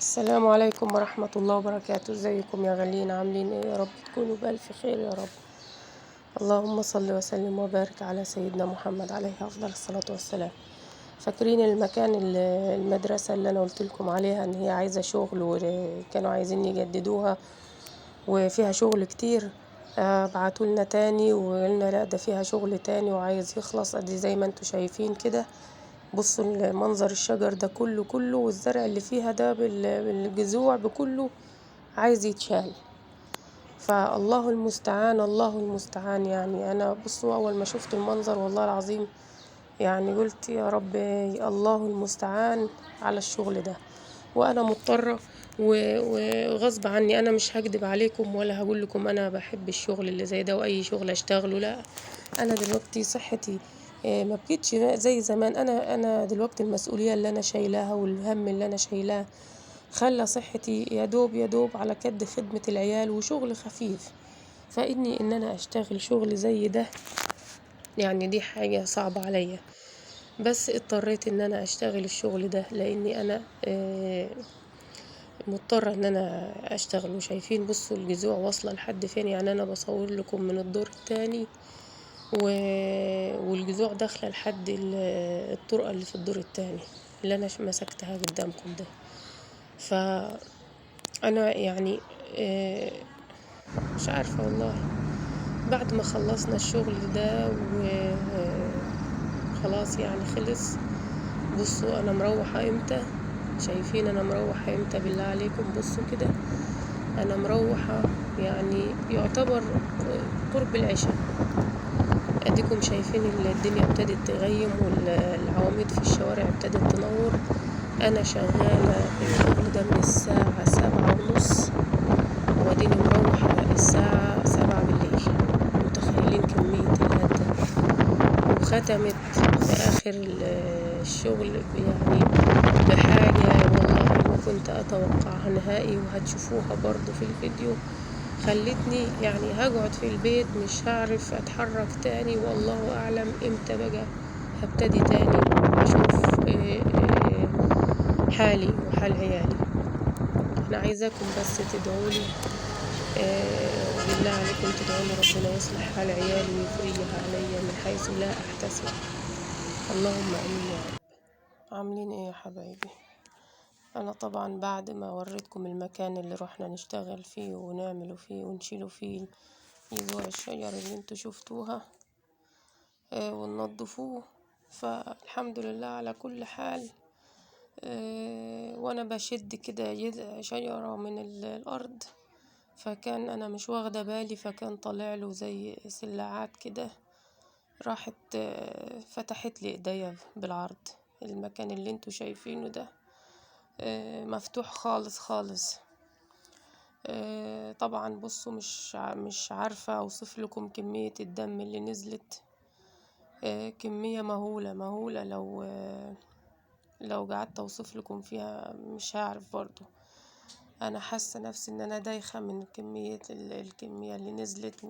السلام عليكم ورحمة الله وبركاته. ازيكم يا غاليين؟ عاملين ايه؟ يا رب تكونوا بألف خير يا رب. اللهم صل وسلم وبارك على سيدنا محمد عليه أفضل الصلاة والسلام. فاكرين المكان المدرسة اللي أنا قلت لكم عليها إن هي عايزة شغل وكانوا عايزين يجددوها وفيها شغل كتير؟ بعتوا لنا تاني وقلنا لا ده فيها شغل تاني وعايز يخلص. ادي زي ما انتوا شايفين كده، بصوا المنظر، الشجر ده كله كله والزرع اللي فيها ده بالجذوع بكله عايز يتشال. فالله المستعان، الله المستعان. انا بصوا اول ما شفت المنظر والله العظيم قلت يا رب الله المستعان على الشغل ده، وانا مضطرة وغصب عني. انا مش هكدب عليكم ولا هقول لكم انا بحب الشغل اللي زي ده واي شغل اشتغله، لا انا دلوقتي صحتي ما بقتش زي زمان. انا دلوقتي المسؤولية اللي انا شايلاها والهم اللي انا شايلاه خلى صحتي يا دوب يا دوب على كد خدمة العيال وشغل خفيف. فإني إن أنا أشتغل شغل زي ده دي حاجة صعبة عليا، بس اضطريت إن أنا أشتغل الشغل ده لأني أنا مضطرة إن أنا أشتغل. وشايفين بصوا الجذوع واصلة لحد فين، أنا بصور لكم من الدور التاني والجذوع داخلة لحد الطرقة اللي في الدور التاني اللي أنا مسكتها قدامكم ده. فأنا مش عارفة والله. بعد ما خلصنا الشغل ده وخلاص خلص، بصوا أنا مروحة إمتى، شايفين أنا مروحة إمتى؟ بالله عليكم بصوا كده، أنا مروحة يعتبر قرب العشاء. أديكم شايفين الدنيا ابتدت تغيم والعواميد في الشوارع ابتدت تنور. أنا شغالة الشغل ده من الساعة 7:30 واديني مروحة الساعة 7 بالليل. متخيلين كمية الهدة؟ وختمت في آخر الشغل بحاجة والله ما كنت أتوقعها نهائي، وهتشوفوها برضو في الفيديو. خلتني هقعد في البيت مش هعرف أتحرك تاني، والله أعلم إمتى بقى هبتدي تاني أشوف حالي وحال عيالي. أنا عايزاكم بس تدعولي، بالله عليكم تدعولي ربنا يصلح حال عيالي ويفرجها عليا من حيث لا أحتسب. اللهم آمين يا رب. عاملين إيه يا حبايبي؟ أنا طبعا بعد ما وريتكم المكان اللي رحنا نشتغل فيه ونعمله فيه ونشيله فيه جذوع الشجر اللي انتوا شفتوها، وننضفوه، فالحمد لله على كل حال. وانا بشد كده جذع شجرة من الأرض، فكان أنا مش واخدة بالي، فكان طالع له زي سلاعات كده، راحت فتحت لي ايديا بالعرض. المكان اللي انتوا شايفينه ده مفتوح خالص خالص. طبعا بصوا مش عارفة اوصف لكم كمية الدم اللي نزلت، كمية مهولة مهولة. لو قعدت اوصف لكم فيها مش هعرف برضو. انا حاسة نفسي ان انا دايخة من كمية الكمية اللي نزلت.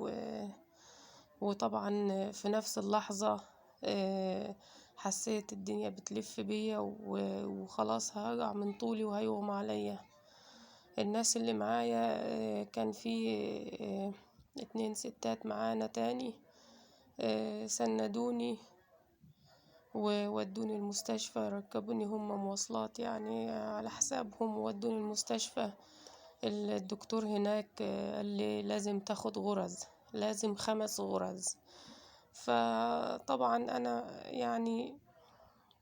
وطبعا في نفس اللحظة حسيت الدنيا بتلف بيا وخلاص هقع من طولي وهيغمى عليا. الناس اللي معايا كان في 2 ستات معانا تاني، سندوني وودوني المستشفى، ركبوني هم مواصلات على حسابهم وودوني المستشفى. الدكتور هناك قال لي لازم تاخد غرز، لازم 5 غرز. فطبعا انا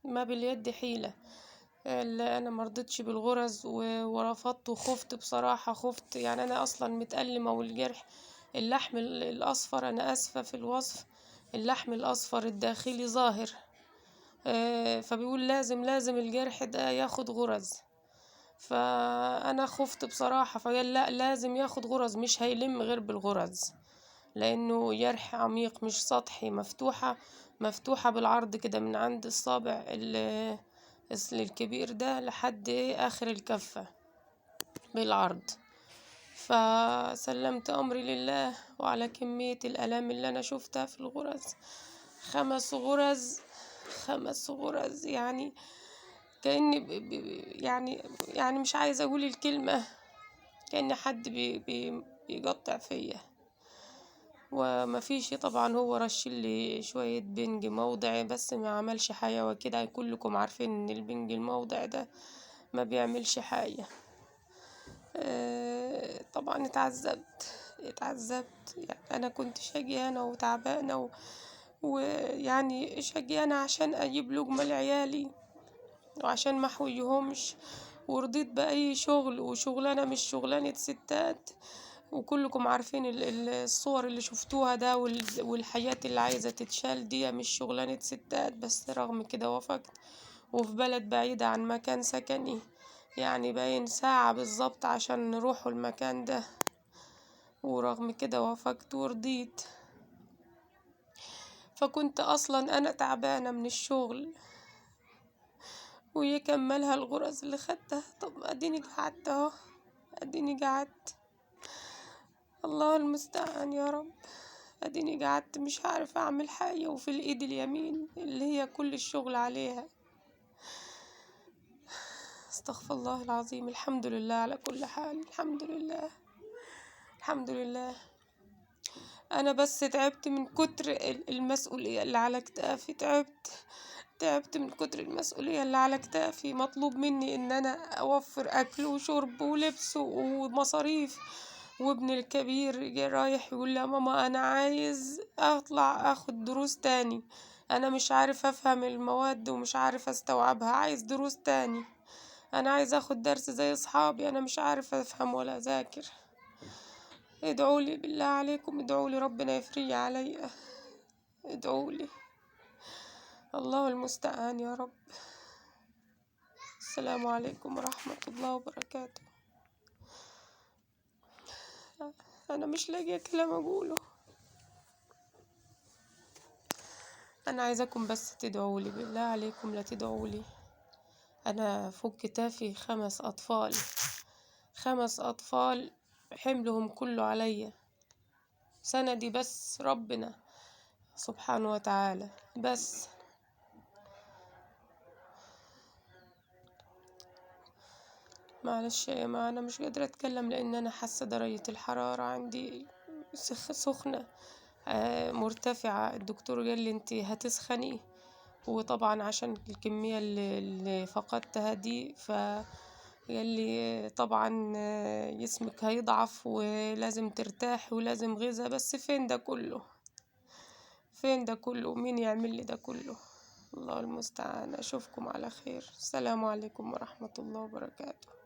ما باليد حيلة، انا مرضتش بالغرز ورفضت وخفت بصراحة، خفت. انا اصلا متألمة، والجرح اللحم الاصفر، انا اسفة في الوصف، اللحم الاصفر الداخلي ظاهر، فبيقول لازم الجرح ده ياخد غرز. فانا خفت بصراحة، فقال لا لازم ياخد غرز، مش هيلم غير بالغرز، لانه جرح عميق مش سطحي، مفتوحة بالعرض كده من عند الصابع الكبير ده لحد اخر الكفة بالعرض. فسلمت امري لله، وعلى كمية الالام اللي انا شفتها في الغرز، 5 غرز، 5 غرز، كأني يعني مش عايزة أقول الكلمة، كأن حد بيقطع فيا. وما فيش طبعا، هو رش لي شوية بنج موضعي بس ما عملش حاجة وكده. كلكم عارفين ان البنج الموضعي ده ما بيعملش حاجة. طبعا اتعذبت يعني. انا كنت شقيانة وتعبانة ويعني شقيانة عشان اجيب لقمة لعيالي وعشان ما احوجهمش، ورضيت بأي شغل، وشغلانة مش شغلانة ستات. وكلكم عارفين الصور اللي شفتوها ده والحاجات اللي عايزة تتشال دي مش شغلانة ستات، بس رغم كده وافقت. وفي بلد بعيدة عن مكان سكني، يعني باين ساعة بالظبط عشان نروحوا المكان ده، ورغم كده وافقت ورضيت. فكنت أصلا أنا تعبانة من الشغل، ويكملها الغرز اللي خدتها. طب اديني قعدت اهو، اديني قعدت، الله المستعان يا رب. اديني قعدت مش عارفة اعمل حاجة، وفي الايد اليمين اللي هي كل الشغل عليها. استغفر الله العظيم. الحمد لله على كل حال، الحمد لله، الحمد لله. انا بس تعبت من كتر المسؤولية اللي على كتافي، تعبت من كتر المسؤولية اللي على كتافي. مطلوب مني ان انا اوفر اكل وشرب ولبس ومصاريف، وابن الكبير رايح يقول يا ماما انا عايز اطلع اخد دروس تاني، انا مش عارف افهم المواد ومش عارف استوعبها، عايز دروس تاني، انا عايز اخد درس زي اصحابي، انا مش عارف افهم ولا اذاكر. ادعولي بالله عليكم، ادعولي ربنا يفرج عليا، ادعولي، الله المستعان يا رب. السلام عليكم ورحمة الله وبركاته. أنا مش لاقية كلام أقوله، أنا عايزاكم بس تدعولي بالله عليكم، لا تدعولي. أنا فوق كتافي 5 أطفال، 5 أطفال حملهم كله عليا، سندي بس ربنا سبحانه وتعالى بس. معلش يا جماعة أنا مش قادرة أتكلم لأن أنا حاسة درجة الحرارة عندي سخنة، مرتفعة. الدكتور قال لي انت هتسخني، وطبعا عشان الكمية اللي فقدتها دي، فقال لي طبعا جسمك هيضعف ولازم ترتاح ولازم غذاء. بس فين ده كله، فين ده كله، مين يعمل لي ده كله؟ الله المستعان. أشوفكم على خير. السلام عليكم ورحمة الله وبركاته.